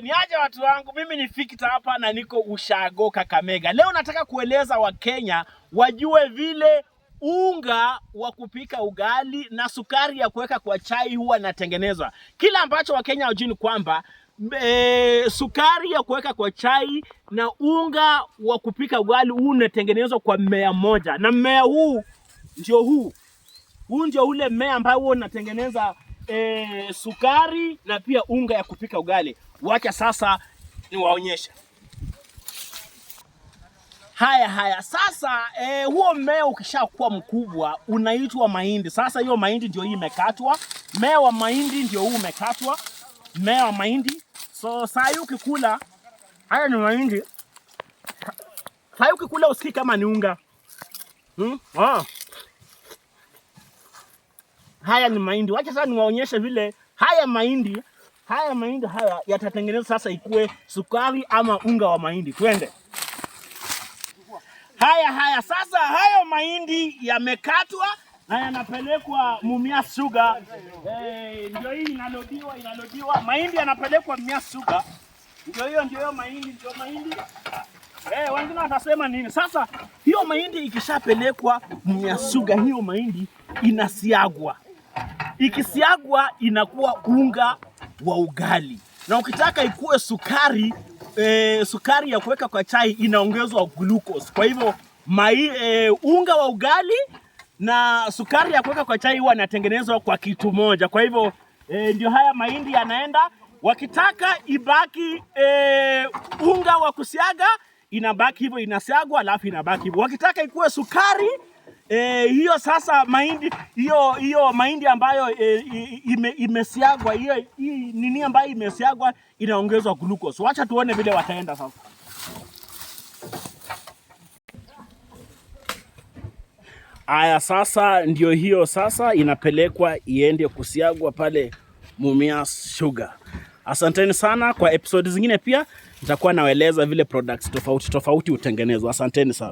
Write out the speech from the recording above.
Niaje watu wangu, mimi ni Fikita hapa na niko Ushago Kakamega. Leo nataka kueleza Wakenya wajue vile unga wa kupika ugali na sukari ya kuweka kwa chai huwa inatengenezwa. Kila ambacho Wakenya hawajui ni kwamba sukari ya kuweka kwa chai na unga wa kupika ugali huu unatengenezwa kwa mmea mmoja, na mmea huu ndio huu. Huu ndio ule mmea ambao huwa unatengeneza sukari na pia unga ya kupika ugali. Wacha sasa niwaonyeshe. Haya haya, sasa huo mmea ukishakuwa mkubwa unaitwa mahindi. Sasa hiyo mahindi ndio hii imekatwa. Mmea wa mahindi ndio huu umekatwa, mmea wa mahindi. So saa hii ukikula, haya ni mahindi. Saa hii ukikula usikii kama ni unga. Ah. Haya ni mahindi. Wacha sasa niwaonyeshe vile haya mahindi haya yatatengenezwa sasa ikue sukari ama unga wa mahindi. Twende. Haya haya, sasa hayo mahindi yamekatwa na yanapelekwa Mumias Sugar. Ndio hii inalodiwa, inalodiwa. Mahindi yanapelekwa Mumias Sugar. Ndio hiyo mahindi, ndio mahindi. Wengine watasema nini? Sasa hiyo mahindi ikishapelekwa Mumias Sugar, hiyo mahindi inasiagwa. Ikisiagwa inakuwa unga wa ugali, na ukitaka ikuwe sukari sukari ya kuweka kwa chai inaongezwa glucose. Kwa hivyo unga wa ugali na sukari ya kuweka kwa chai huwa inatengenezwa kwa kitu moja. Kwa hivyo ndio haya mahindi yanaenda, wakitaka ibaki unga wa kusiaga inabaki hivyo, inasiagwa alafu inabaki hivyo. Wakitaka ikuwe sukari hiyo sasa mahindi hiyo hiyo mahindi ambayo imesiagwa hiyo hii nini ambayo imesiagwa inaongezwa glucose. Wacha tuone vile wataenda sasa. Aya, sasa ndio hiyo sasa inapelekwa iende kusiagwa pale Mumias Sugar. Asanteni sana kwa episode zingine, pia nitakuwa nawaeleza vile products tofauti tofauti hutengenezwa. Asanteni sana.